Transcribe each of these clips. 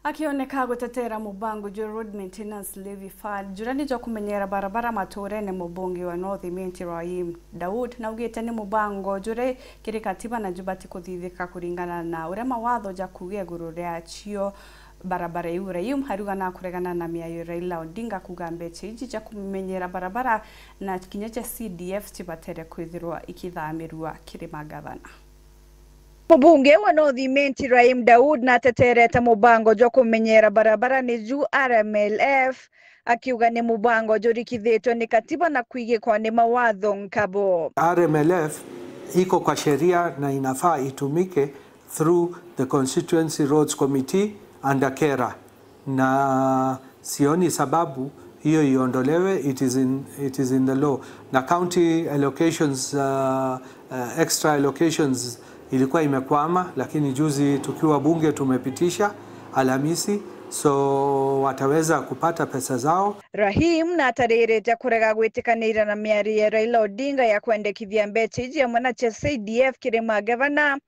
Akioneka gutetera mubango jo Road Maintenance Levy Fund jurani jo kumenyera barabara maturene mubunge wa North Imenti Rahim Daud na ugite ni mubango jure kiri katiba na jubati kuthithika kuringana na uria mawatho ja kugia iguru ria cio barabara iu. Rahim haruga na kuregana na miayo Raila Odinga kuga mbeche iji ja kumenyera barabara na kinya cha CDF cibatere kwithirwa ikithamirwa kiri magavana. Mubunge wa North Imenti Rahim Daud na tetereta mubango jwa kumenyera barabara ni juu RMLF akiuga ni mubango jurikithitwe ni katiba na kuigikwa ni mawatho nkabo. RMLF iko kwa sheria na inafaa itumike through the Constituency Roads Committee under KERA, na sioni sababu hiyo iondolewe. It is in the law. Na county allocations, extra allocations ilikuwa imekwama, lakini juzi tukiwa bunge tumepitisha Alhamisi, so wataweza kupata pesa zao. Rahim na atarĩrĩte kurega gwĩtĩkanĩira na mĩario ya Raila Odinga ya kwendekithia mbeca ici hamwe na cia CDF kĩrĩ magavana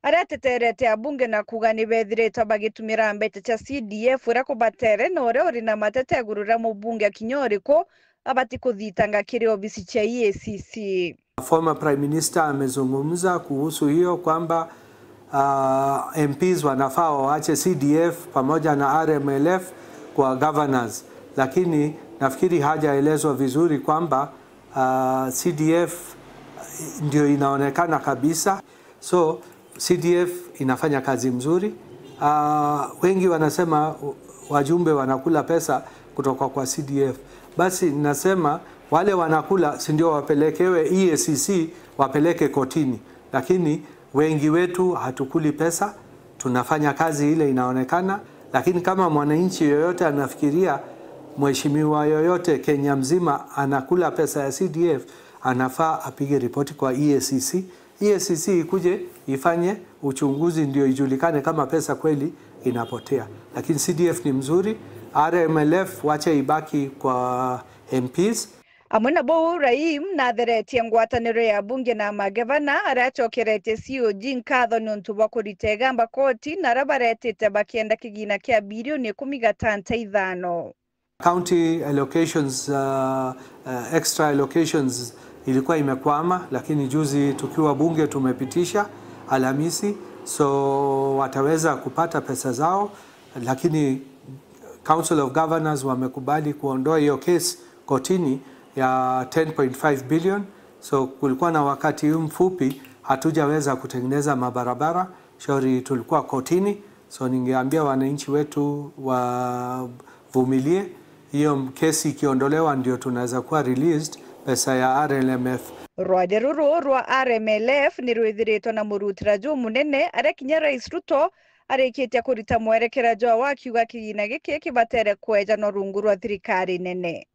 aria ateterete abunge na kuga nĩ bethirĩtwo bagĩtumĩra mbeca cia CDF ũrĩa kũbatere na ũrĩa ũrĩ na mateta igũrũ rĩa mũbunge kinya ũrĩkũ abati kũthitanga kĩrĩ obisi cia EACC. Former Prime Minister amezungumza kuhusu hiyo kwamba MPs wanafaa waache CDF pamoja na RMLF kwa governors, lakini nafikiri hajaelezwa vizuri kwamba CDF ndio inaonekana kabisa. So CDF inafanya kazi mzuri. Wengi wanasema wajumbe wanakula pesa kutoka kwa CDF. Basi nasema wale wanakula si ndio wapelekewe EACC, wapeleke kotini, lakini wengi wetu hatukuli pesa, tunafanya kazi ile inaonekana. Lakini kama mwananchi yoyote anafikiria mheshimiwa yoyote Kenya mzima anakula pesa ya CDF, anafaa apige ripoti kwa EACC. EACC ikuje ifanye uchunguzi ndio ijulikane kama pesa kweli inapotea. Lakini CDF ni mzuri, RMLF wache ibaki kwa MPs. Amwe na bou Rahim na atheretie ngwatanĩro ya bunge na magavana aria acokeretie COG nkatho nĩ ũntũ bwa kũrita igamba koti na aria baretĩte bakienda kĩgina kĩa birioni 10.5. County allocations, extra allocations ilikuwa imekwama, lakini juzi tukiwa bunge tumepitisha Alhamisi, so wataweza kupata pesa zao, lakini Council of Governors wamekubali kuondoa hiyo case kotini ya 10.5 billion. So kulikuwa na wakati mfupi hatujaweza kutengeneza mabarabara, shauri tulikuwa kotini. So ningeambia wananchi wetu wavumilie, hiyo kesi ikiondolewa ndio tunaweza kuwa released pesa ya RLMF. Rwande ruru rwa RMLF nĩ rwĩthĩrĩtwo na mũrutĩra jũ mũnene aria kinya Rais Ruto arĩkĩtie kũruta mwerekera jwa wa akiuga kĩgina gĩkĩ kĩbatere kwenjanwo rungu rwa thirikari nene.